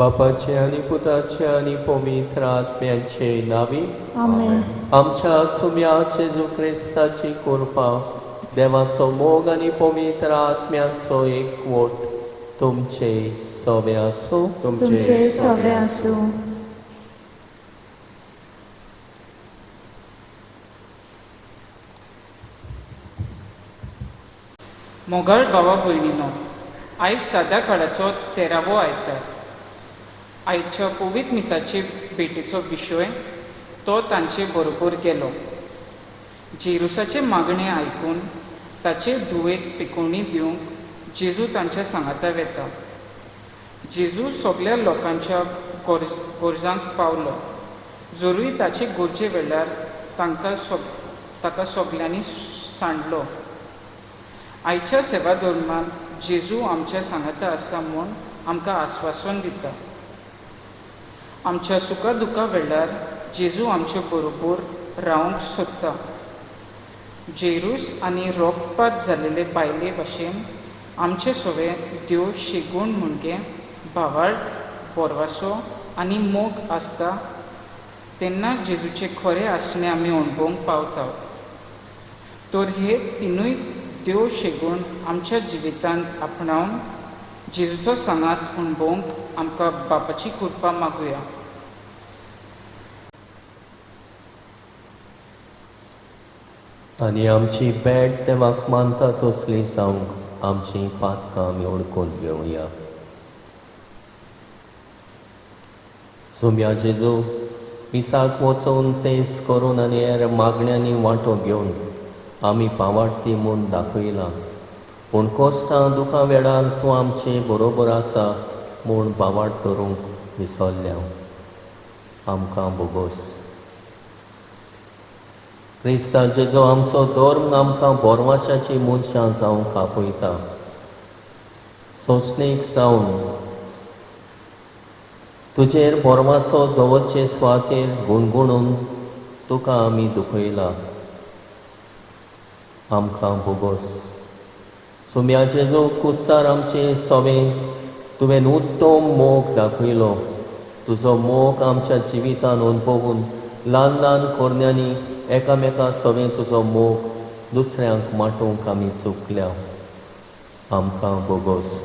बापाचे आनी पुताचे आनी पवित्र आत्म्याचे नांवी आमेन. आमच्या सुम्या जेजू क्रिस्ताची कृपा, देवाचो मोग आनी पवित्र आत्म्याचो एकवट तुमचे सवे आसूं. तुमचे सवे आसूं. मोगाळ भावा भयणीनो, आयज साद्या काळाचो 13वो आयतार. आयच्या पवित्र मिसाचे भेटीचो विशय तो तांचे बरोबर गेलो. जेरुसाचे मागणें आयकून ताचे धुवेक पिकोवणी दिवंक जेजू तांच्या सांगाता वेता. जेजू सगल्या लोकांच्या गरजांक पावलो, जरूय ताचे गरजे वेळार तांकां ताका सगल्यांनी सांडलो. आयच्या सेवा धर्मांत जेजू आमच्या सांगाता आसा म्हूण आमकां आस्वासन दिता. आमच्या सुखा दुखा वेळार जेजू आमचे बरोबर रावंक सोदता. जेरूस आनी रोगपात जालेले बायले भाशेन आमचे सवे देव शेगूण म्हणजे भावार्थ, बोरवासो आनी मोग आसता तेन्ना जेजूचें खरें आसणें आमी अणभवंक पावता. तर हे तिनूय देव शेगूण आमच्या जिवितांत आपणावन जेजूचो सांगात अणभवंक आमकां बापाची कृपा मागुया. आनी आमची भेट देवाक मानता तसली जावंक आमची पातकां आमी ओळखून घेवया. सुम्या जेजू, मिसाक वचून तेंस करून आनी हेर मागण्यांनी वांटो घेवन आमी पावाडटी म्हूण दाखयलां, पूण कोश्टां दुखां वेळार तूं आमचे बरोबर आसा म्हूण भावाट धरूंक विसरल्या. आमकां बोगोस. क्रिस्ता जेजो, आमचो धर्म आमकां बोरवाशाची मनशां जावंक आपयता. सोंसणीक जावन तुजेर बोरवासो दवरचे सुवातेर गुणगुणून तुका आमी दुखयला. आमकां बोगोस. सुम्या जेजू, कुस्सार आमचे सवे तुवें उत्तम मोग दाखयलो. तुजो मोग आमच्या जिवितान अणभवून ल्हान ल्हान कोरण्यांनी एकामेका सवें तुजो मोग दुसऱ्यांक माटोवंक आमी चुकल्या. आमकां बोगोस.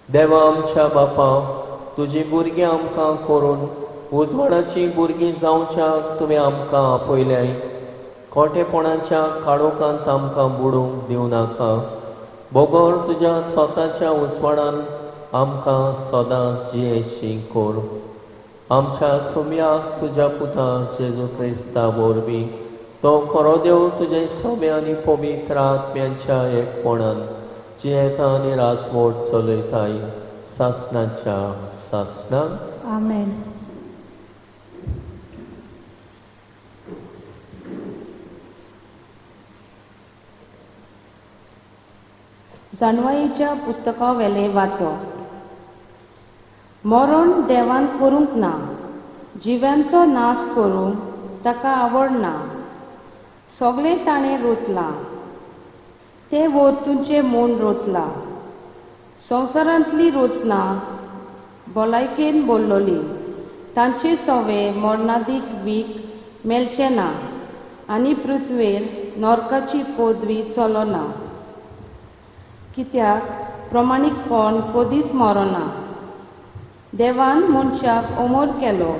देवा आमच्या बापा, तुजी भुरगीं आमकां करून उजवाडाचीं भुरगीं जावच्याक तुवें आमकां आपयल्याय. खोटेपणाच्या काळोखांत आमकां बुडूंक दिवं नाका, बगर तुज्या स्वताच्या उजवाडान आमकां सदां जियेशी कर. आमच्या सुम्याक तुज्या पुता जेजू क्रिस्ता वरवीं तो खरो देव तुजे सवे आनी पवित्र आत्म्यांच्या एकपणान जियेता आनी राजवट चलयताय सासणाच्या सासणान. आमेन. जाणवायेच्या पुस्तका वेलें वाचो. मरण देवान करूंक ना, जिव्यांचो नाश करूंक ताका आवडना. सगळें ताणें रोचलां, तें वर्तुचें म्हूण रोचलां. संवसारांतली रचना भलायकेन भरलोली. तांचे सवे मरणादीक वीख मेळचें ना आनी पृथ्वेर नरकाची पदवी चलना. कित्याक प्रमाणीकपण कदीच मरना. देवान मनशाक अमर केलो,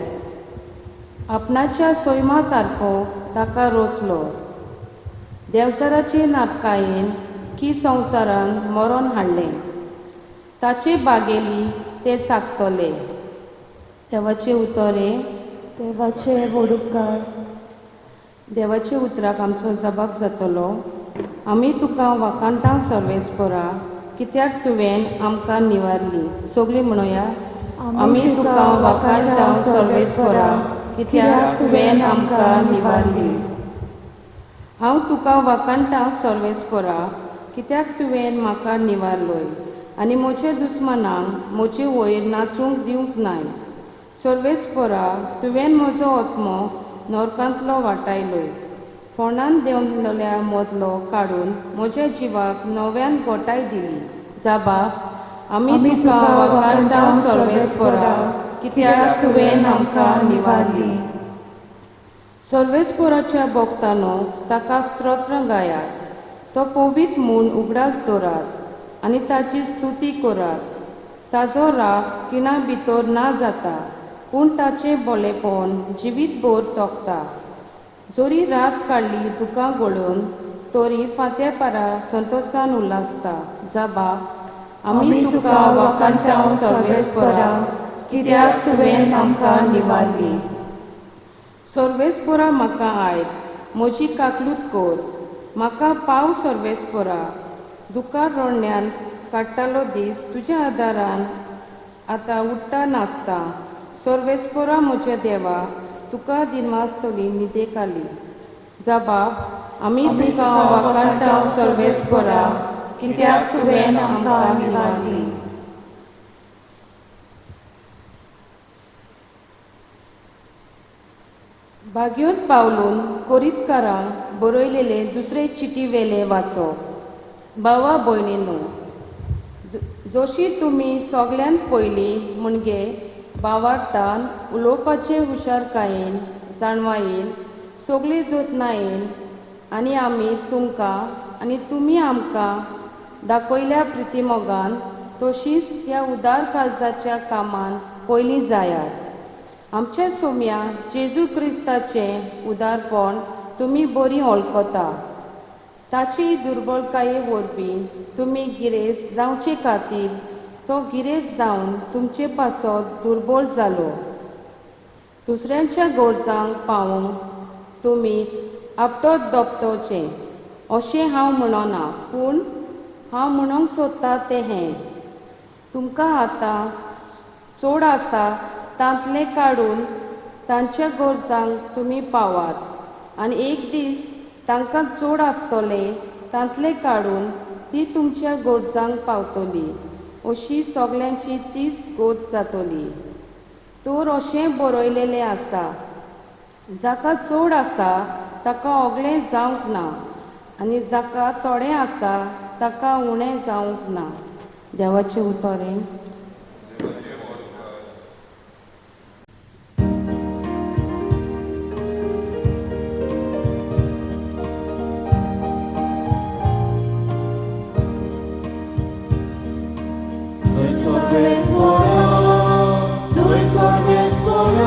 आपणाच्या सैमा सारको ताका रचलो. देंवचाराचे नाटकायेन की संवसारान मरण हाडलें, ताचे बागेली ते चाकतले. देवाचे उतर हें. देवाचे व्हड उपकार. देवाच्या उतराक आमचो जबाब जातलो. आमी तुका वाखाणटा सर्वेस्परा, कित्याक तुवें आमकां निवारली. सगळीं म्हणोया. आमी तुका वाखाणटा सर्वेस्परा, कित्याक तुवें आमकां निवारली. हांव तुका वाखाणटा सर्वेस्परा, कित्याक तुवें म्हाका निवारलोय आनी म्हज्या दुस्मानांक म्हजे वयर नाचूंक दिवंक नाय. सर्वेस्परा, तुवें म्हजो आत्मो नरकांतलो वाटायलोय. फोंडान देंवलेल्या मदलो काडून म्हज्या जिवाक नव्यान गोटाय दिली. जाबा, आमी तुका वाखाणटा सर्वेस्परा, कित्याक तुवें आमकां निवारली. सर्वेस्पराच्या भक्तानो ताका स्तोत्रां गायात. तो पवित्र म्हूण उगडास दवरात आनी ताची स्तुती करात. ताजो राग खिणा भितर ना जाता, पूण ताचें बोलेपण जिवीतभर तोखता. जरी रात काडली दुकां गळोवन, तरी फांत्या पारा संतोशान उल्हासता. जाबा, आमी तुका वाखाणटा सर्वेस्परा, कित्याक तुवें आमकां निवारली. सर्वेस्परा म्हाका आयक, म्हजी काकलूत कर, म्हाका पाव सर्वेस्परा. दुकां रडण्यान काडटालो दीस तुज्या आदारान आतां उठ्ठा नाचता. सर्वेस्परा म्हज्या देवा, तुका दिनवासतली न्हिदेकाली. जाबा, आमी तुका वाखाणटा सर्वेस्परा, कित्याक तुवें आमकां निवारली. भाग्योत पावलून कोरीतकारांक बरयलेले दुसरे चिटी वेले वाचो. भावा भयणीनो, जशी तुमी सगल्यांत पयलीं म्हणजे भावार्थान उलोवपाचे हुशारकायेन, जाणवायेन, सगळे जतनायेन आनी आमी तुमकां आनी तुमी आमकां दाखयल्या प्रितीमोगान, तशीच ह्या उदार काळजाच्या कामान पयलीं जायात. आमच्या सोम्या जेजू क्रिस्ताचें उदारपण तुमी बरी वळखता. ताची दुर्बलकाये वरवीं तुमी गिरेस्त जावचे खातीर तो गिरेस्त जावन तुमचे पासत दुर्बळ जालो. दुसऱ्यांच्या गरजांक पावोवंक तुमी आपटत दपतवचें अशें हांव म्हणना, पूण हांव म्हणूंक सोदता तें हें, तुमकां आतां चड आसा तांतलें काडून तांच्या गरजांक तुमी पावात आनी एक दीस तांकां चड आसतलें तांतलें काडून ती तुमच्या गरजांक पावतली. अशी सगल्यांची तीच गोत जातली. तर अशें बरयलेलें आसा, जाका चड आसा ताका ओगलें जावंक ना आनी जाका थोडें आसा ताका उणें जावंक ना. देवाचें उतर हें. Soy sorvespora,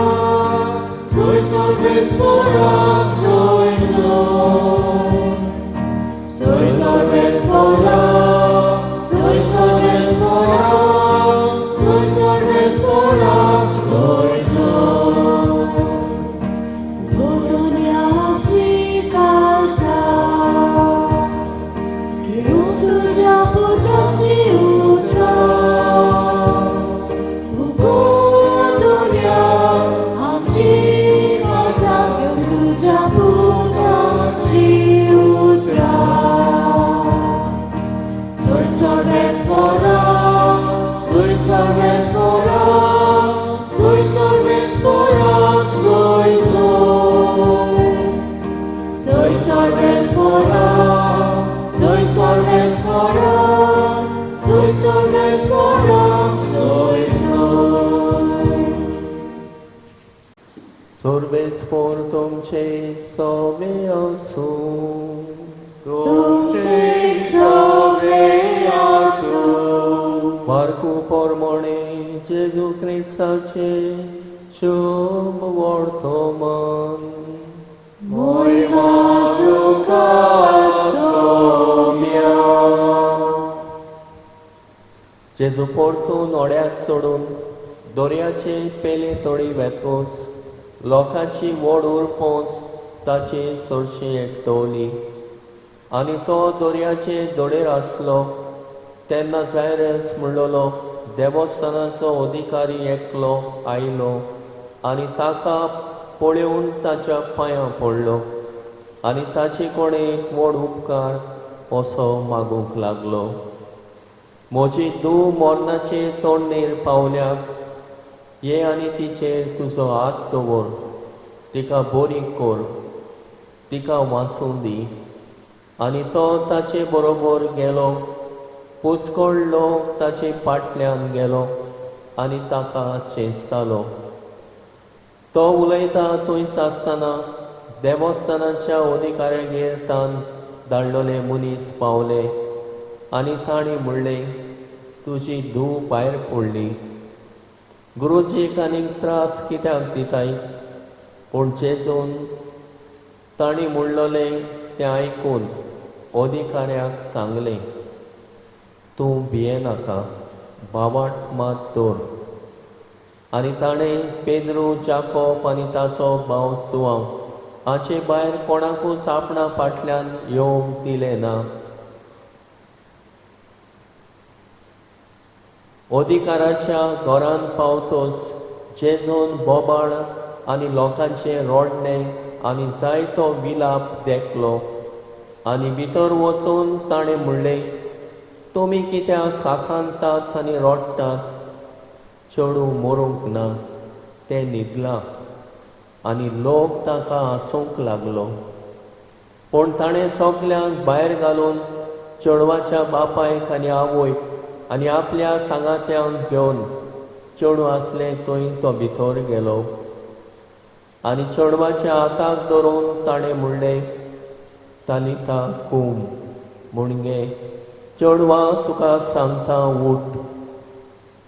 soy sorvespora. सर्वेस्पोर तुमचे सवे आसूं. तुमचे सवे आसूं. मार्कू पोरमोणे जेजू क्रिस्ताचे शुभ वर्तमान. मोहिमा तुका सोम्या. जेजू परतून ओड्याक चडून दर्याचे पेले तडी वेतोच लोकांची व्हड उरपोच ताची सरशी एकटवली आनी तो दर्याचे दोडेर आसलो. तेन्ना जायरस म्हणलेलो देवस्थानाचो अधिकारी एकलो आयलो आनी ताका पळोवन ताच्या पांयां पडलो आनी ताचे कडेन एक व्हड उपकार असो मागूंक लागलो. म्हजी धूव मरणाचे तोंडणेर पावल्या, ये आनी तिचेर तुजो हात दवर, तिका बरी कर, तिका वाचूं दी. आनी तो ताचे बरोबर गेलो. पुस्कळ लोक ताचे फाटल्यान गेलो आनी ताका चेंचतालो. तो उलयता थंयच आसतना देवस्थानाच्या अधिकाऱ्यागेर तान धाडलेले मनीस पावले आनी तांणी म्हणलें, तुजी धूव भायर पडली, गुरुजीक आनीक त्रास कित्याक दिताय? पूण जेजून तांणी म्हणलेलें तें आयकून अधिकाऱ्याक सांगलें, तूं भियेनाका, भावार्थ मात दवर. आनी ताणें पेद्रू, जाकोब आनी ताचो भाव जुआंव हाचे भायर कोणाकूच आपणा फाटल्यान येवंक दिलें ना. अधिकाराच्या घरान पावतोच जेजून बोबाळ आनी लोकांचें रडणें आनी जायतो विलाप देखलो आनी भितर वचून ताणें म्हणलें, तुमी कित्याक खाखांतात आनी रडटात? चेडूं मरूंक ना, तें न्हिदलां. आनी लोक ताका हांसूंक लागलो. पूण ताणें सगल्यांक भायर घालून चेडवाच्या बापायक आनी आवयक आनी आपल्या सांगात्यांक घेवन चेडूं आसलें थंय तो भितर गेलो आनी चेडवाच्या हाताक धरून ताणें म्हणलें, तालिता कूम, म्हणगे चेडवा तुका सांगता उठ.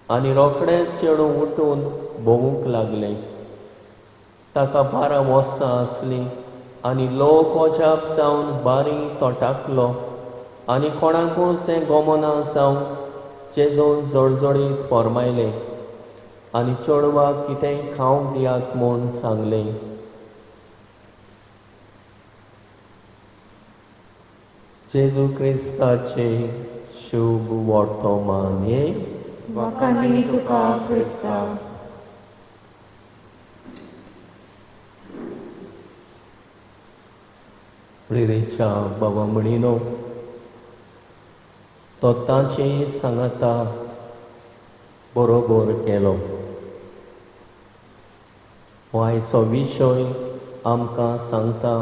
आनी रोखडेंच चेडूं उठून भोंवूंक लागलें. ताका 12 वर्सां आसलीं आनी लोक अजाप जावन बारी तो टाकलो आनी कोणाकूच हें गमना जावंक जेजून जळजळीत फर्मायलें आनी चेडवाक कितेंय खावंक दियात म्हूण सांगलें. जेजू क्रिस्ताचे शुभ वर्तमान. वाखाणी तुका क्रिस्ता. प्रेरेच्या बाबा म्हणिनो तो ताचे सांगाता बरोबर केलो. हो आयचो विशय आमकां सांगता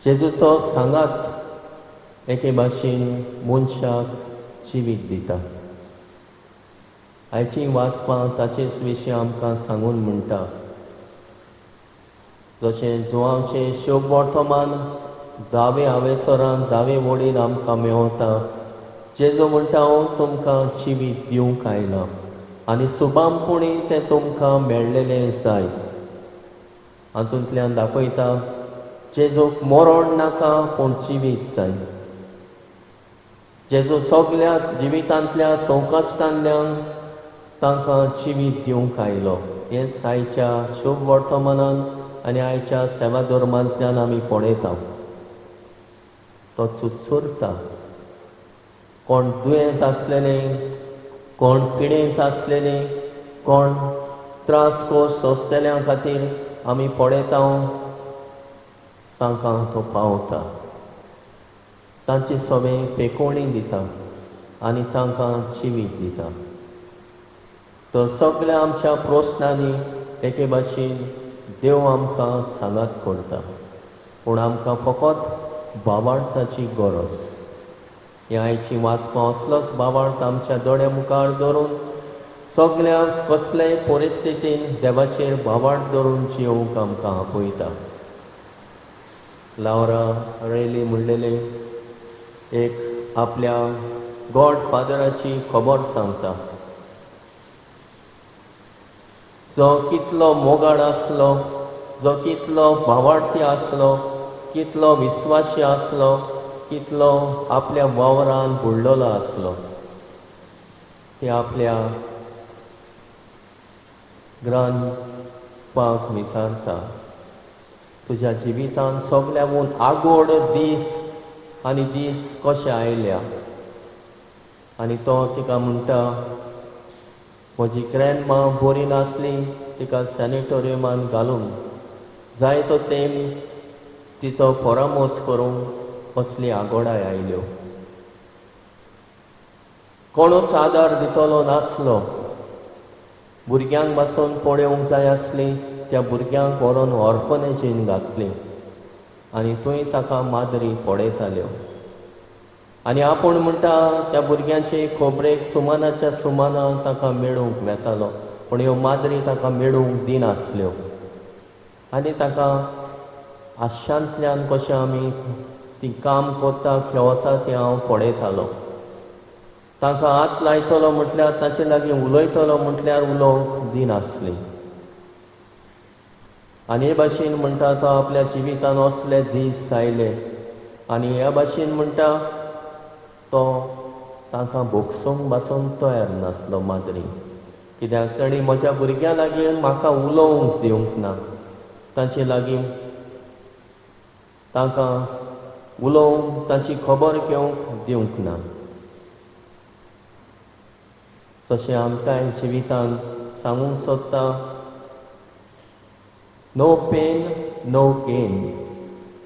जेजूचो सांगात एके भाशेन मनशाक जिवीत दिता. आयची वाचपां ताचेच विशीं आमकां सांगून म्हणटा. जशें जुआंवचें शुभ वर्तमान दावे हावेसरान दावे वडीन आमकां मेवता, जेजू म्हणटा हांव तुमकां जिवीत दिवंक आयलां आनी सुबामपणी तें तुमकां मेळ्ळेलें जाय. हातूंतल्यान दाखयता जेजूक मरण नाका पूण जिवीत जाय. जेजू सगल्या जिवितांतल्या संकश्टांतल्यान तांकां जिवीत दिवंक आयलो. हेंच आयच्या शुभ वर्तमानान आनी आयच्या सेवा धर्मांतल्यान आमी पळयता. तो चुचुरता. कोण दुयेंत आसलेले, कोण पिडेंत आसलेले, कोण त्रास कोस सोंसतल्या खातीर आमी पळयता, तांकां तो पावता, तांची सवे पेकोणी दिता आनी तांकां जिवीत दिता. तर सगल्या आमच्या प्रस्नांनी एके भाशेन देव आमकां सांगात करता, पूण आमकां फकत भावार्थाची गरज. ह्या आयची वाचपां असलोच भावार्थ आमच्या दोळ्या मुखार धरून सगळ्या कसलेय परिस्थितीन देवाचेर भावार्थ धरून जियोवंक आमकां आपयता. लावरा रेली म्हणलेले एक आपल्या गॉड फादराची खबर सांगता, जो कितलो मोगाळ आसलो, जो कितलो भावार्थी आसलो, कितलो विस्वासी आसलो, कितलो आपल्या वावरान बुडलेलो आसलो. ते आपल्या ग्रांदपाक विचारता, तुज्या जिवितान सगळ्याहून आगोड दीस आनी दीस कशे आयल्या? आनी तो तिका म्हणटा, म्हजी ग्रॅन्डमा बरी नासली, तिका सॅनिटोरियमान घालूंक जायतो तेंप तिचो परामोस करूंक असली आगोडाय आयल्यो. कोणूच आदार दितलो नासलो. भुरग्यांक बसून पळोवंक जाय आसली, त्या भुरग्यांक व्हरोन ऑर्फनेजीन घातली आनी थंय ताका माद्री पळयताल्यो. आनी आपूण म्हणटा त्या भुरग्यांचे खबरेक सुमानाच्या सुमाना ताका मेळूंक वेतालो, पूण ह्यो माद्री ताका मेळूंक दिनासल्यो. आनी ताका आशांतल्यान कशें आमी ती काम करता खेळता तें हांव पळयतालो. तांकां हात लायतलो म्हटल्यार, ताचे लागीं उलयतलो म्हटल्यार उलोवंक दिनासली. आनी हे भाशेन म्हणटा तो आपल्या जिवितान असले दीस आयले. आनी ह्या भाशेन म्हणटा तो तांकां भोगसूंक बासूंक तयार नासलो माद्री, कित्याक तांणी म्हज्या भुरग्यां लागीं म्हाका उलोवंक दिवंक ना, तांचे लागीं तांकां उलोवंक, तांची खबर घेवंक दिवंक ना. तशें आमकांय जिवितान सांगूंक सोदता, नो पेन नो गेन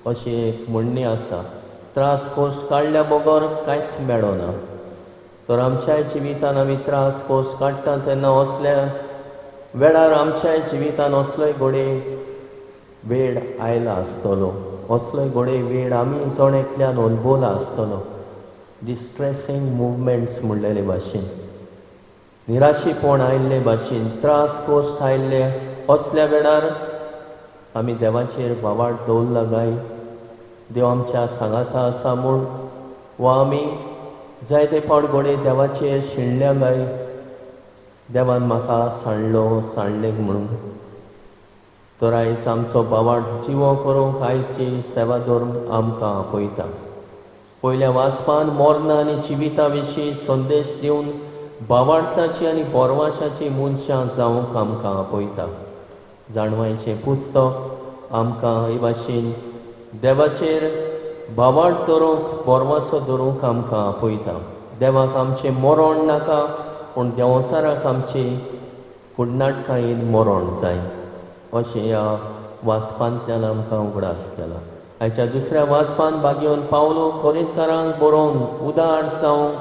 अशी एक म्हणणी आसा. त्रास खोस काडल्या बगर कांयच मेळना. तर आमच्याय जिवितान आमी त्रास खोस काडटा तेन्ना असल्या वेळार आमच्याय जिवितान असलोय घडये वेळ आयला आसतलो, असलोय घडये वेळ आमी जण एकल्यान अणभवला आसतलो. डिस्ट्रेसींग मुवमेंट्स म्हणलेले भाशेन, निराशीपण आयिल्ले भाशेन, त्रास खोस आयिल्ले असल्या वेळार आमी देवाचेर भावार्थ दवरला काय देव आमच्या सांगाता आसा म्हूण, वा आमी जायते फावट घडये देवाचेर शिणल्या काय देवान म्हाका सांडलो सांडलें म्हणून. तर आयज आमचो भावार्थ जिवो करूंक आयची सेवा धरून आमकां आपयता. पयल्या वाचपान मरणां आनी जिविता विशीं संदेश दिवन भावार्थाची आनी बोरवाशाची मनशां जावंक आमकां आपयता. जाणवायचें पुस्तक आमकां हे भाशेन देवाचेर भावार्थ धरूंक, बोरवासो धरूंक आमकां आपयता. देवाक आमचें मरण नाका, पूण देंवचाराक आमची कुडनाटकायेन मरण जाय अशें ह्या वाचपांतल्यान आमकां उगडास केला. आयच्या दुसऱ्या वाचपान भागयोवन पावलो कोरिंतकारांक बरोवन उदार जावंक,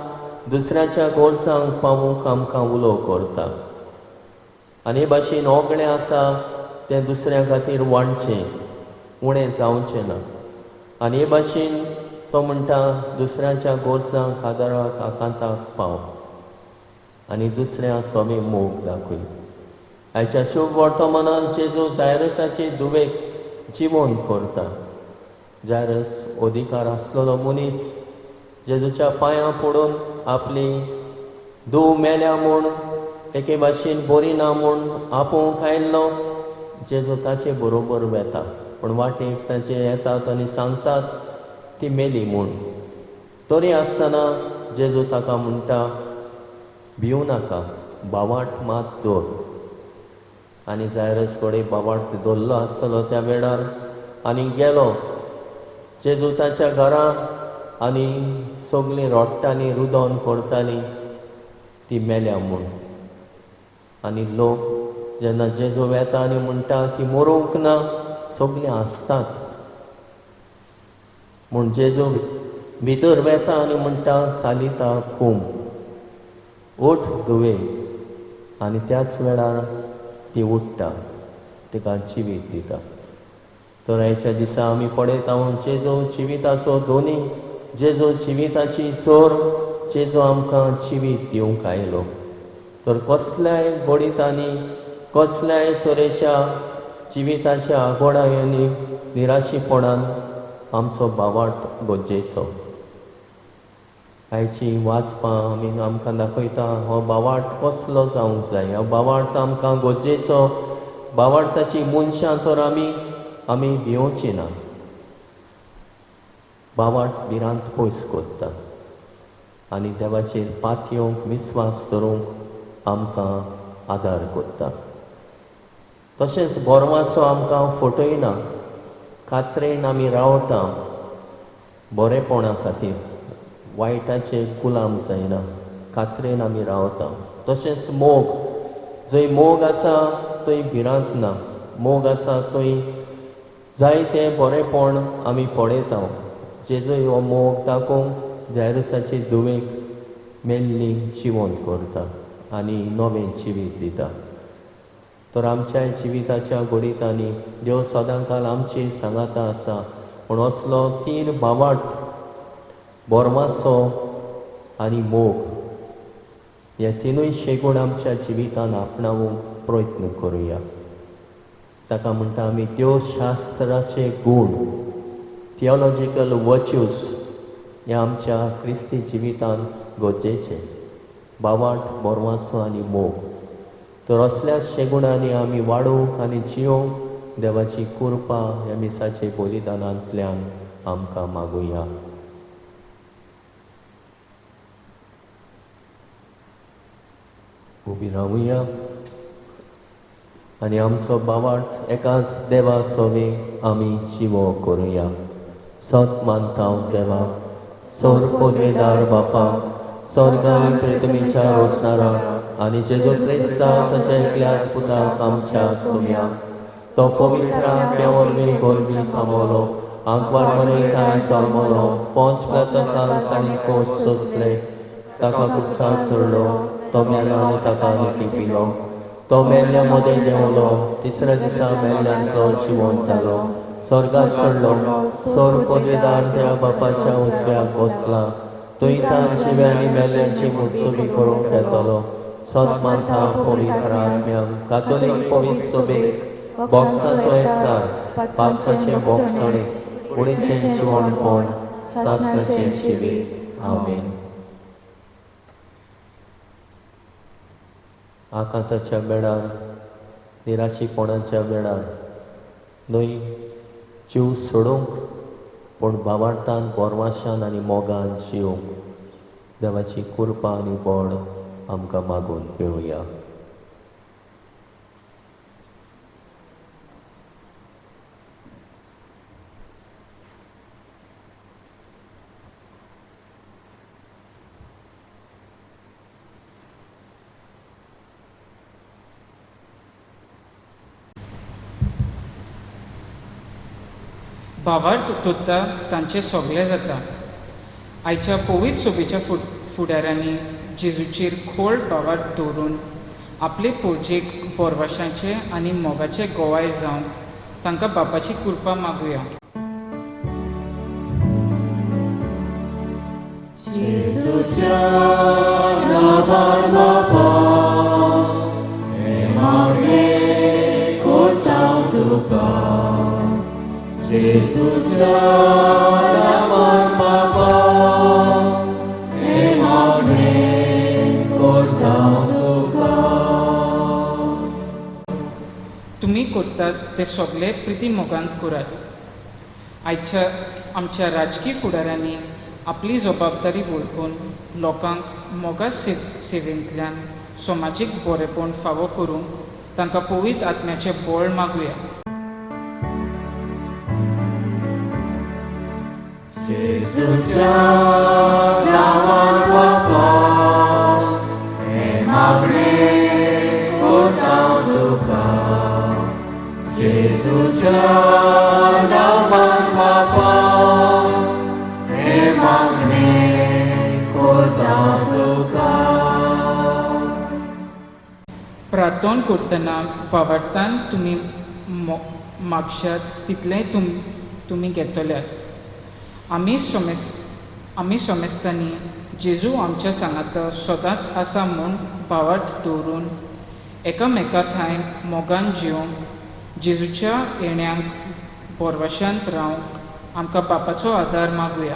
दुसऱ्याच्या गोरसांक पावूंक आमकां उलो करता. आनी हे भाशेन ओगळें आसा तें दुसऱ्या खातीर वांटचें, उणें जावचें ना. आनी हे भाशेन तो म्हणटा दुसऱ्यांच्या गोरसांक आदाराक आकांताक पाव आनी दुसऱ्या सोमे मोग दाखय. आयच्या शुभ वर्तमानान जेजू जायरसाची दुवेक जिवोन करता. जायरस अधिकार आसलेलो मनीस जेजूच्या पांयां पडून आपली धूव मेल्या म्हूण, एके भाशेन बरी ना म्हूण आपोवंक आयिल्लो. जेजू ताचे बरोबर वेता, पूण वाटेक ताचे येतात आनी सांगतात ती मेली म्हूण. तरी आसतना जेजू ताका म्हणटा, भिवू नाका, भावार्थ मात दवर. आनी जायरस कडेन भावार्थ दवरलो आसतलो त्या वेळार आनी गेलो जेजू ताच्या घरा आनी सगळीं रडटालीं, रुदन करतालीं ती मेल्या म्हूण. आनी लोक जेन्ना जेजू वेता आनी म्हणटा ती मरूंक ना, सगळीं हांसतात. म्हूण जेजू भितर वेता आनी म्हणटा, तालिता कूम, उठ धुवे. आनी त्याच वेळार ती उठ्ठा, तिका जिवीत दिता. तर आयच्या दिसा आमी पळयता जेजू जिविताचो दोनी, जेजू जिविताची जोर, जेजू आमकां जिवीत दिवंक आयलो. तर कसल्याय घडितांनी कसल्याय तरेच्या जिविताच्या आगोळायांनी निराशीपणान आमचो भावार्थ गरजेचो. आयची वाचपां आमी आमकां दाखयता हो भावार्थ कसलो जावंक जाय. हो भावार्थ आमकां गरजेचो. भावार्थाची मनशां तर आमी आमी भिवची ना. भावार्थ भिरांत पयस करता आनी देवाचेर पातयेवंक विस्वास धरूंक आमकां आदार करता. तशेंच बोरवाचो आमकां फटयना. खात्रेन आमी रावता बरेपणा खातीर, वायटाचे गुलाम जायना, खात्रेन आमी रावता. तशेंच मोग, जंय मोग आसा थंय भिरांत ना. मोग आसा थंय जायतें बरेपण आमी पळयता. जेजू हो मोग दाखोवंक जायरसाचे धुवेक मेल्ली जिवंत करता आनी नवें जिवीत दिता. तर आमच्या जिविताच्या घडितांनी देव सदांकाल आमची सांगाता आसा. पूण असलो तीन भावार्थ, बोरमासो आनी मोग हे तिनूय शेगूण आमच्या जिवितान आपणावंक प्रयत्न करुया. ताका म्हणटा आमी देवशास्त्राचे गूण, थियोलॉजिकल वर्च्यूज हे आमच्या क्रिस्ती जिवितान गरजेचे. भावार्थ, बोरवासो आनी मोग. तर असल्या शेगुणांनी आमी वाडोवंक आनी जियोवंक देवाची कृपा ह्या मिसाचे बलिदानांतल्यान आमकां मागुया. उबी रावुया आनी आमचो भावार्थ एकाच देवा सोबी आमी जिवो करुया. सत मानता देवाक, सोर पदवेदार बापाक, स्वर्गान पृथ्वीच्या रोसणाराक आनी जेजू क्रिस्ताक ताच्या एकल्याच पुताक आमच्या सोम्या, तो पवित्र आत्म्या वरवीं गोरवी समवलो, आंकवार मरे ताणें जल्मलो, पंच प्लाताकाल ताणें कोस सोंसले, ताका कुसाक चडलो, तो मेलो आनी ताका लिपिलो, तो मेल्ल्या मदें देंवलो, तिसऱ्या दिसा मेल्ल्यांतलो जिवंत जालो, स्वर्गात चडलो, सोर पदवेदार त्या बापाच्या उजव्याक बसला, थंय तांची आनी मेल्ल्यांची मुत्सुबी करूंक येतलो. सत मानता पवित्र आत्म्याक, कातोलीक पवित्र सभेक, भक्तांचो एककार, पापसाचें भोगसणें, कुडीचें जिवणपण, सासणाचें जिवीत. आमेन. आकांताच्या वेळार, निराशीपणाच्या वेळार न्हय जीव सोडूंक, पूण भावार्थान, बोरवाशान आनी मोगान जिवंक देवाची कृपा आनी बळ आमकां मागून घेवया. भावार्थ दोता तांचें सगळें जाता. आयच्या पवित्र सभेच्या फुडाऱ्यांनी जेजूचेर खोल भावार्थ दवरून आपले पोरजेक बोरवाशाचे आनी मोगाचे गोवाय जावंक तांकां बापाची कृपा मागुया. जेजूच्या नांवान बापा, हें मागणें करता तुका. जेजूच्या नांवान बापा, हें मागणें करता तुका. तुमी करतात ते सगळे प्रिती मोगांत करात. आयच्या आमच्या राजकी फुडाऱ्यांनी आपली जबाबदारी वळखून लोकांक मोगा सेवेंतल्यान समाजीक बरेपण फावो करूंक तांकां पवित्र आत्म्याचें बळ मागुया. जेजूच्या नांवान बापा, हें मागणें करता तुका. जेजूच्या नांवान बापा, हें मागणें करता तुका. प्रार्थना करतना भावार्थान तुमी मागशात तितलें तुमी घेतल्यात. आमी सोमेस्तांनी जेजू आमच्या सांगाता सदांच आसा म्हूण भावार्थ दवरून एकामेका थांय मोगान जिवंक, जेजूच्या येण्यांक बोरवाशांत रावंक आमकां बापाचो आदार मागुया.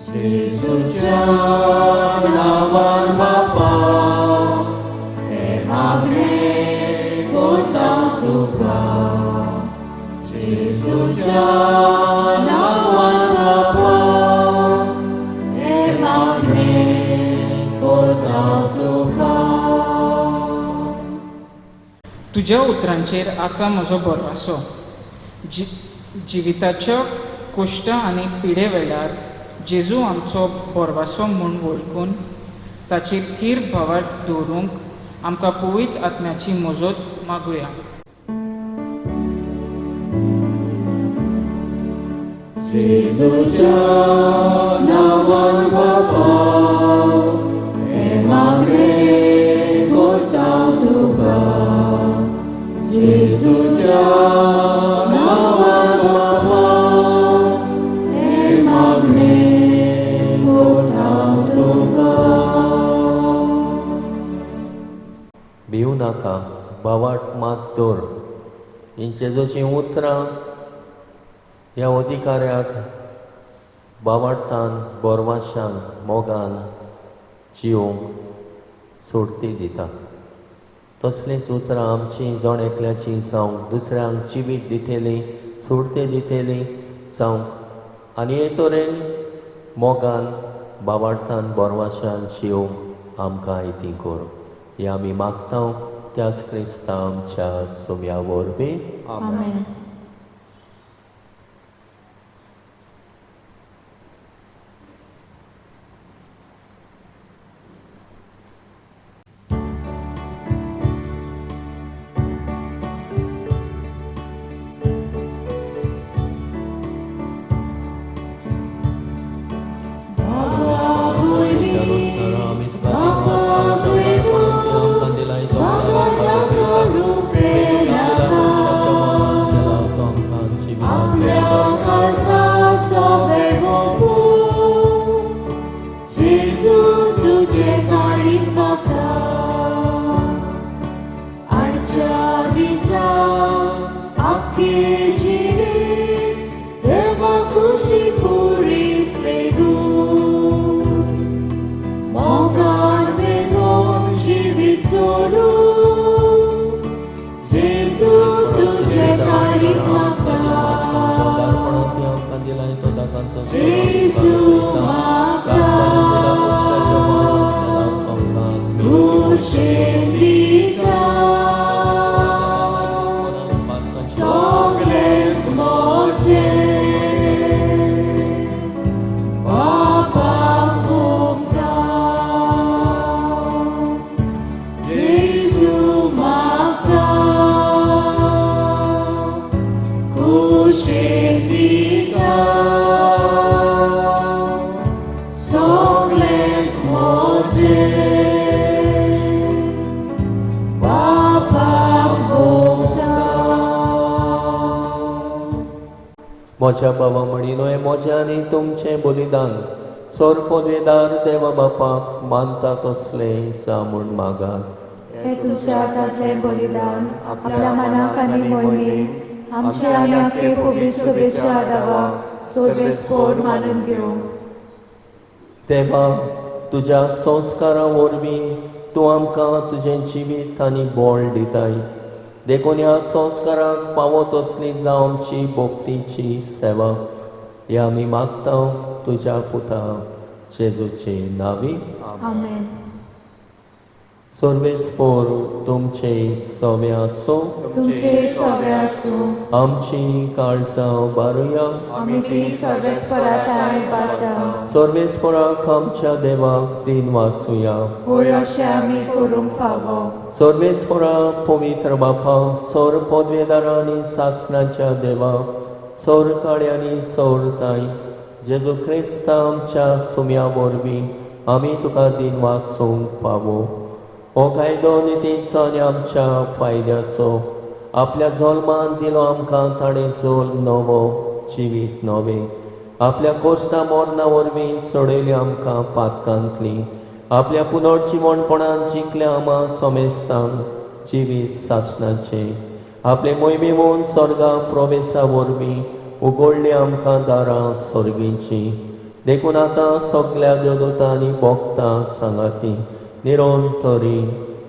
जेजूच्या नांवान बापा हें मागणें कोता तुका, जेजूच्या नांवान बापा हें मागणें कोता तुका. तुज्या उतरांचेर आसा म्हजो भरवंसो. जिविताच्या कोश्टा आनी पिडे वेळार जेजू आमचो भरवंसो म्हूण वळखून ताचेर थीर भावार्थ दवरूंक आमकां पवित्र आत्म्याची मजत मागुया. जेजूच्या नांवान बापा हें मागणें कोता तुका, जेजूच्या नांवान बापा हें मागणें कोता तुका. भिवू नाका, भावार्थ मात दवर. हीं जेजूचीं उतरां ह्या अधिकाऱ्याक भावार्थान, बोरवाशान, मोगान जिवंक सोडती दिता. तसलींच उतरां आमची जण एकल्याची जावंक दुसऱ्यांक जिवीत दितली, सोडती दितली जावंक आनी हे तरेन मोगान, भावार्थान, बोरवाशान जिवंक आमकां आयती कर. हे आमी मागता त्याच क्रिस्ता आमच्या सोम्या वरवीं. आमेन. म्हज्या बाबा म्हणिनो हें म्हजें आनी तुमचें बलिदान सोर पदवेदार देवा बापाक मानता तसलें जा म्हूण मागात. हें तुमच्या हातांतलें बलिदान आपल्या मनाक आनी मोहिमेक आमच्या आनी आखे पवित्र सभेच्या आदावाक सोर्वेस्पोर मानून घेवं. देवा, तुज्या संस्कारां वरवीं तूं आमकां तुजें जिवीत आनी बळ दिताय, देखून ह्या संस्काराक फावो तसली जावं आमची भक्तीची सेवा. हे आमी मागता तुज्या पुता जेजूचे नांवी. आमेन. सर्वेस्पोर तुमचे सवे आसूं, तुमचे सवे आसूं. आमची काळजां बारुया, आमी ती सर्वेस्परा थांय बारता. सर्वेस्पराक आमच्या देवाक दिन वासुया, होय अशें आमी करूंक फावो. सर्वेस्परा पवित्र बापा, सौर पदवेदारा आनी सासणाच्या देवा, सौर काळे आनी सौर ताय जेजू क्रिस्ता आमच्या सुम्या वरवीं आमी तुका दिन वासूंक फावो. हो कायदो नितीचो आनी आमच्या फायद्याचो आपल्या जल्मान दिलो आमकां ताणें जोल नवो जिवीत नवें. आपल्या कोश्टा मरणा वरवीं सोडयली आमकां पातकांतली, आपल्या पुनर्जिवणपणान जिखल्या आमा समेस्तांक जिवीत सासणाचें. आपले मोहिमेवून स्वर्गा प्रवेशा वरवीं उगडली आमकां दारां सर्गींची. देखून आतां सगल्या देवदूतांनी भोगता सांगाती निरंतरी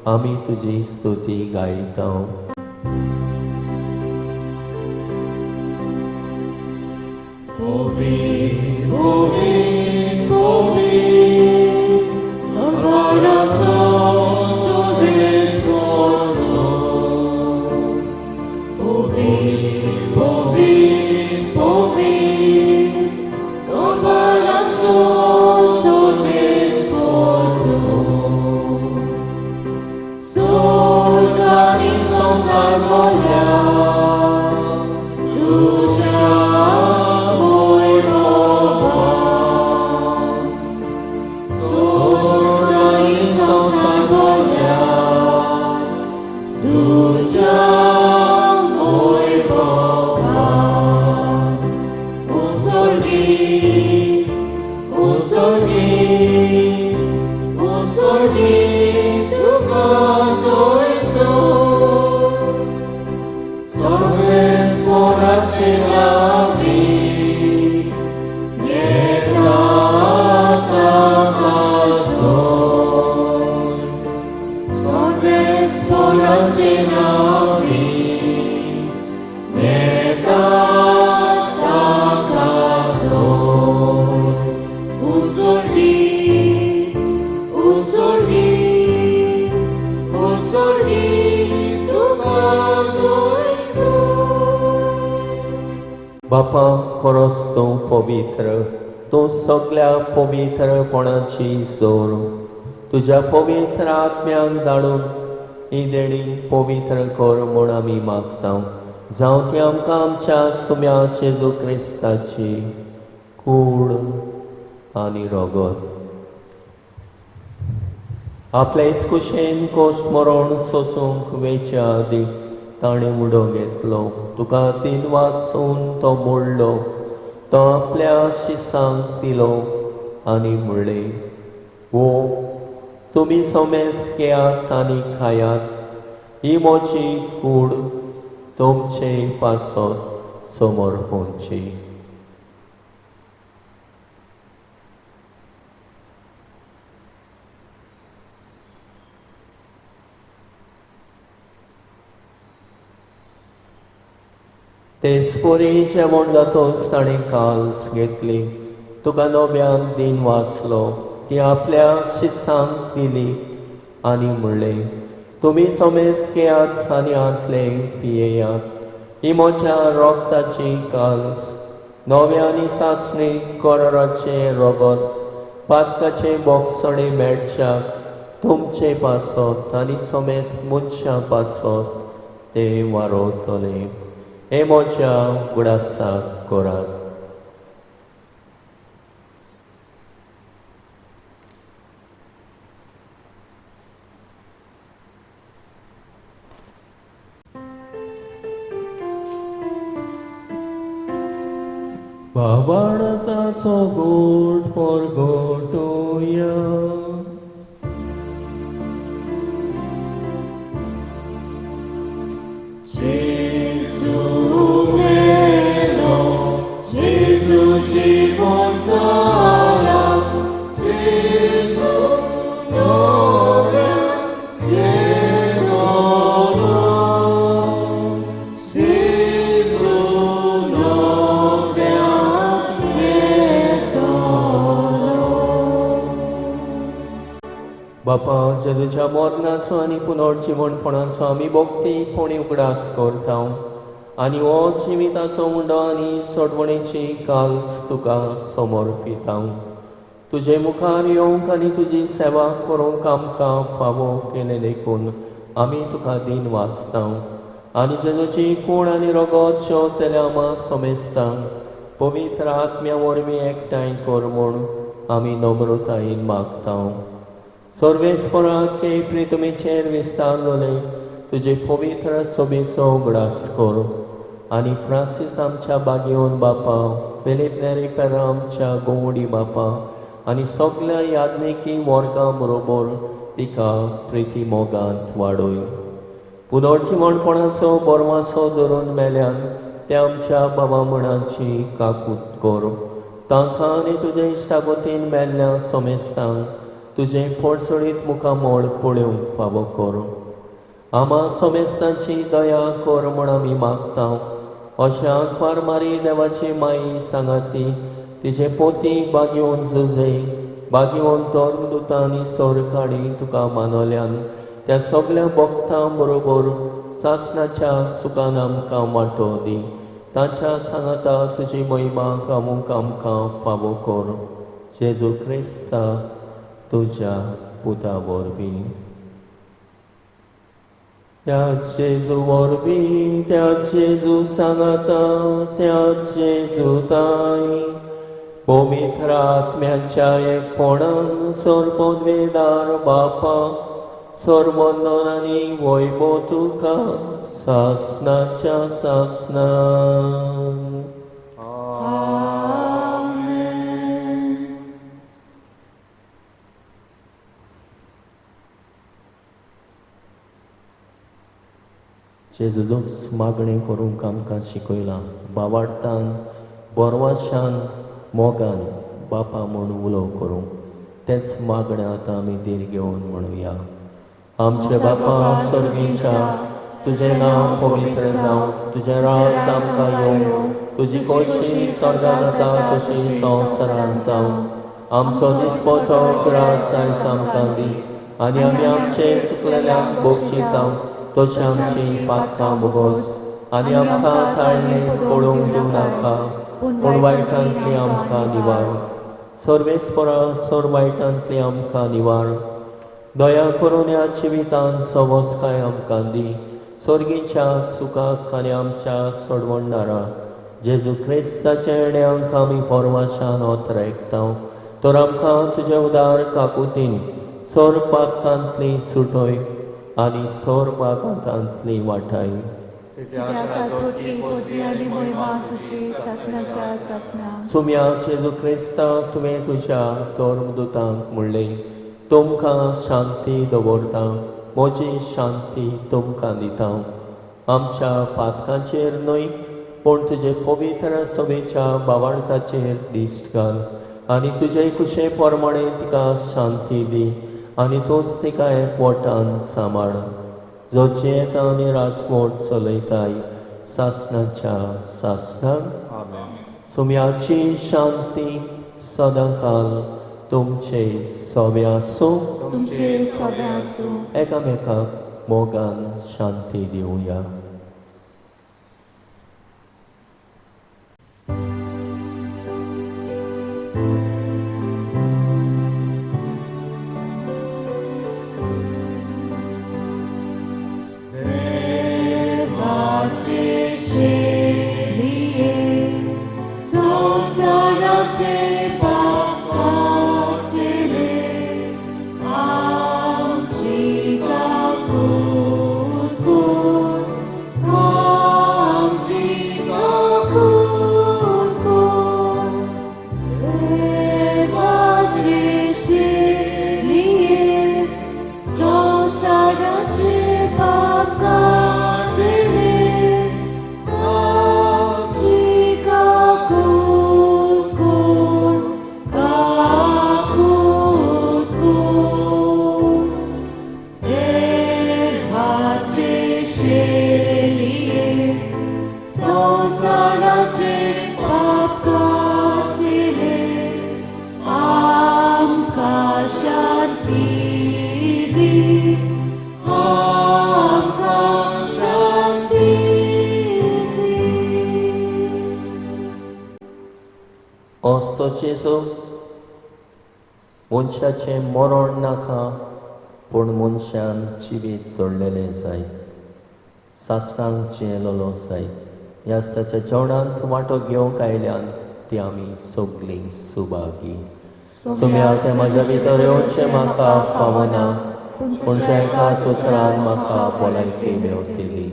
आमी तुजी स्तुती गायता. बापा खरोच तूं पवित्र, तूं सगल्या पवित्रपणाची जोर. तुज्या पवित्र आत्म्याक धाडून ही देणी पवित्र कर म्हूण आमी मागता. जावं ती आमकां आमच्या सुम्या जेजू क्रिस्ताची कूड आनी रगत. आपले कुशेन कोश मरण सोसूंक वेच्या आदीं ताणें उडो घेतलो, तुका तीन वासून तो मोडलो, तो आपल्या शिसांक दिलो आनी म्हणलें, वो तुमी समेस्त घेयात आनी खायात, ही म्हजी कूड तुमचे पासत समर्पणची. तेचपरी जेवण जातच ताणें काल्स घेतली, तुका नव्यान दिन वाचलो, ती आपल्या शिसांक दिली आनी म्हणलें, तुमी समेस्त घेयात आनी हांतले पियेयात, ही म्हज्या रोगताची काल्स, नव्या आनी सासणी कराराचें रगत, पातकाचें बोगसणें मेळच्याक तुमचे पासत आनी समेस्त मनशां पासत तें वारोवतलें. हे म्हज्या उगडासाक करात. बाबाळताचो गोट परगटोया. बापा, जेजूच्या मरणाचो आनी पुनर्जिवणपणाचो आमी भक्ती कोणी उगडास करता आनी हो जिविताचो उंडो आनी सोडवणेची काल्स तुका समर्पिता. तुजे मुखार येवंक आनी तुजी सेवा करूंक आमकां फावो केलें देखून आमी तुका दिन वाचता आनी जेजूची कूड आनी रगत जेवतल्या आमा समेस्तांक पवित्र आत्म्या वरवीं एकठांय कर म्हूण आमी नम्रतायेन मागता. सर्वेस्पराक के प्रितमेचेर विस्तारलोले तुजे पवित्र सोबेचो उगडास कर. आनी फ्रांसीस आमच्या बागेवन बापा, फिलीप नेरी फेर्रा आमच्या गोवडी बापा आनी सगल्या याज्ञिकी वर्गा बरोबर तिका प्रिती मोगांत वाडय. पुनर्जिवणपणाचो बोरवासो धरून मेल्यान त्या आमच्या बाबा म्हणाची काकूत कर. तांकां आनी तुजे इश्टागतीन मेल्ल्या सोमेस्तांक तुजें पोडसोडीत मुखामळ पळोवंक फावो कर. आमा सोमेस्तांची दया कर म्हूण आमी मागता. अशें आंकवार मारी देवाची माई सांगाती तिजे पोती बागेवन जुजे बागेवन धर्मदुतां आनी सरकाडी तुका मानवल्यान त्या सगल्या भक्तां बरोबर सासणाच्या सुखान आमकां वांटो दी. तांच्या सांगाता तुजी महिमा गावूंक आमकां फावो कर. जेजू क्रिस्ता तुज्या पुता वरवीं. त्या जेजू वरवीं, त्या जेजू सांगाता, त्या जेजू ताई पवित्र आत्म्याच्या एकपणान सर्वोद्वेदार बापा सर्वंदन आनी वैभव तुका सासणाच्या सासणान. आमेन. जेजूच मागणें करूंक आमकां शिकयलां. बावाडतान बोरवाशान मोगान बापा म्हूण उलो करूंक तेंच मागणें आतां आमी धीर घेवन म्हणुया. आमचे बापा सर्गीच्या, तुजें नांव पवित्र जावं, तुजें राज आमकां येवं, तुजी खोशी स्वर्गांत जाता तशी संवसारांत जावं. आमचो दिसपटो ग्रास आयज आमकां दी आनी आमी आमचे चुकलेल्यांक बक्षिता तशें आमची पातकां भोगोस आनी आमकां ताळणें पडूंक दिवं नाका, पूण वायटांतली आमकां निवार. सर्वेस्परा सर वायटांतली आमकां निवार. दया करून ह्या जिवितांत सवसकाय आमकां दी. सर्गीच्या सुखाक आनी आमच्या सोडवणदारा जेजू क्रिस्ताच्या येण्यांक आमी परवाशान ओतरायता. तर आमकां तुज्या उदार काकुतीन सर पातकांतली सुटय आनी सर बागांतांतली वाटाय. सुम्या जेजू क्रिस्ता, तुवें तुज्या धर्मदुतांक म्हणलें, तुमकां शांती दवरता, म्हजी शांती तुमकां दिता. आमच्या पातकांचेर न्हय पूण तुजे पवित्र सभेच्या बावाडकाचेर दिश्ट घाल आनी तुजे कुशे प्रमाणे तिका शांती दी आनी तूंच तिका एकवटान सांबाळ, जो जियेता आनी राजवट चलयताय सासणाच्या सासणाक. सुम्याची शांती सदांकाल तुमचे सोबे आसूं. तुमचे सोबे आसूं. एकामेकाक मोगान शांती दिवया. देवाचे शेलिये संवसाराचे पाप काडटले, आमची काकूत कर, आमची काकूत कर. देवाचे शेलिये संवसाराचे पाप काडटले, आमची काकूत कर, काकूत कर. देवाचे शेलिये संवसाराचे पाप काडटले, आमकां शांती दी, आमकां शांती दी. असो जेजू, मनशाचें मरण नाका पूण मनशान जिवीत जोडलेलें जाय, सासणांक जियेलोलो जाय. ह्या ताच्या जेवणांत वांटो घेवंक आयल्यान ती आमी सगलीं सुभागी. सुम्या तें म्हज्या भितर येवचें म्हाका फावना, पूण तुज्या एकाच उतरान म्हाका भलायकी मेवतली.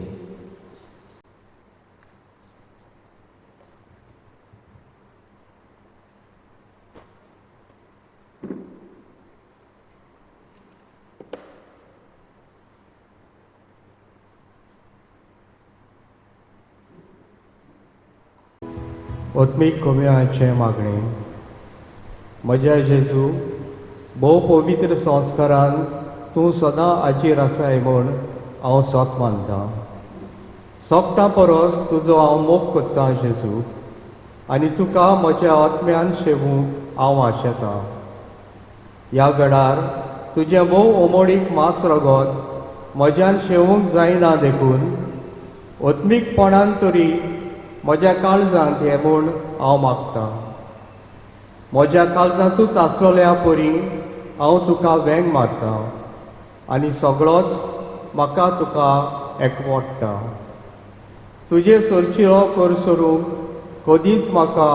आत्मीक कमयाचें मागणें. म्हज्या जेजू, भोव पवित्र संस्कारान तूं सदां आजीर आसाय म्हूण हांव सत मानतां. सोगटां परस तुजो हांव मोग करतां जेजू, आनी तुका म्हज्या आत्म्यान शेवूंक हांव आशेतां. ह्या वेळार तुजें भोव ओमोडीक मांस रगत म्हज्यान शेवूंक जायना देखून आत्मीकपणान तरी म्हज्या काळजांत हें म्हूण हांव मागतां. म्हज्या काळजांतूच आसलेल्या परी हांव तुका वेंग मारतां आनी सगळोच म्हाका तुका एकवडटा. तुजे सरचिरो कर सरूंक कदींच म्हाका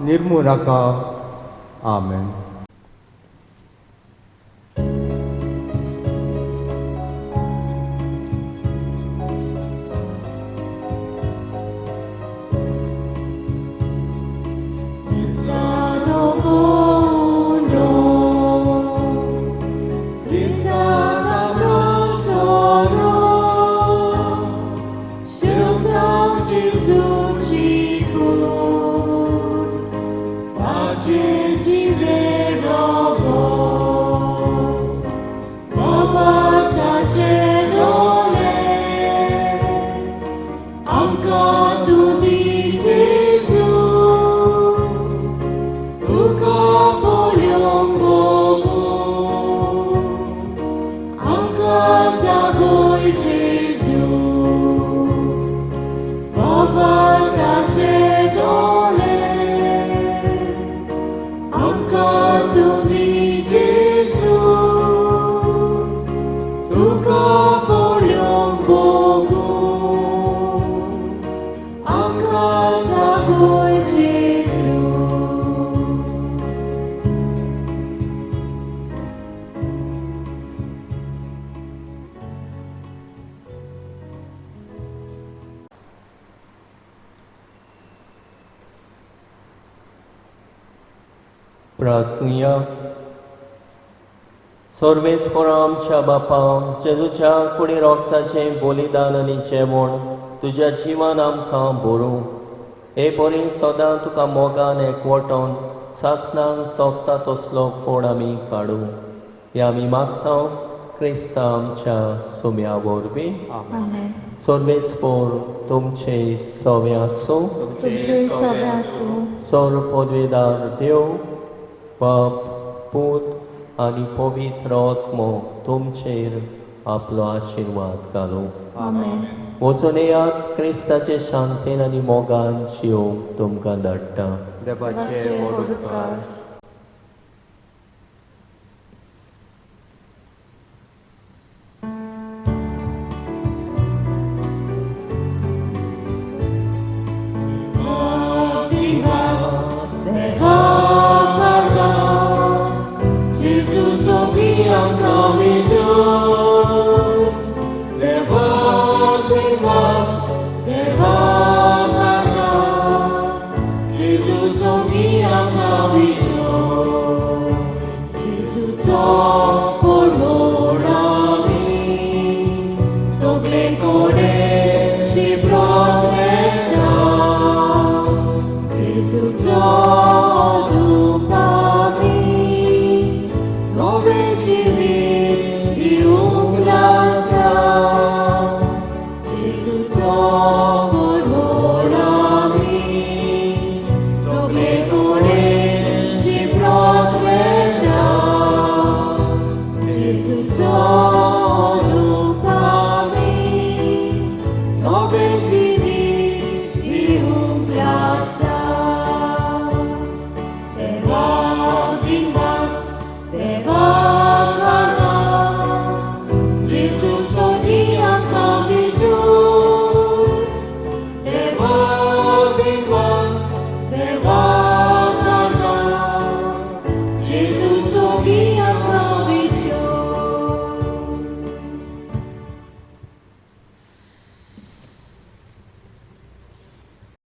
निर्मू नाका. आमेन. प्रार्थुया. सर्वेस्परा आमच्या बापा, जेजूच्या कुडी रोगताचें बलिदान आनी जेवण तुज्या जिवान आमकां भरूं. हे परी सदां तुका मोगान एकवटोन सासणांक तोखता तसलो फोड आमी काडूं. हे आमी मागता क्रिस्ता आमच्या सोम्या वरवीं. सर्वेस्पर तुमचे सवे आसूं. तुमचे सवे आसूं. सर्व पदवेदार देव बाप, पूत आनी पवित्र आत्मो तुमचेर आपलो आशिर्वाद घालूं. आमेन. वचून येयात, क्रिस्ताचे शांतीन आनी मोगान शिवंक तुमकां धाडटा. देवाचे व्हड उपकार. Gesù,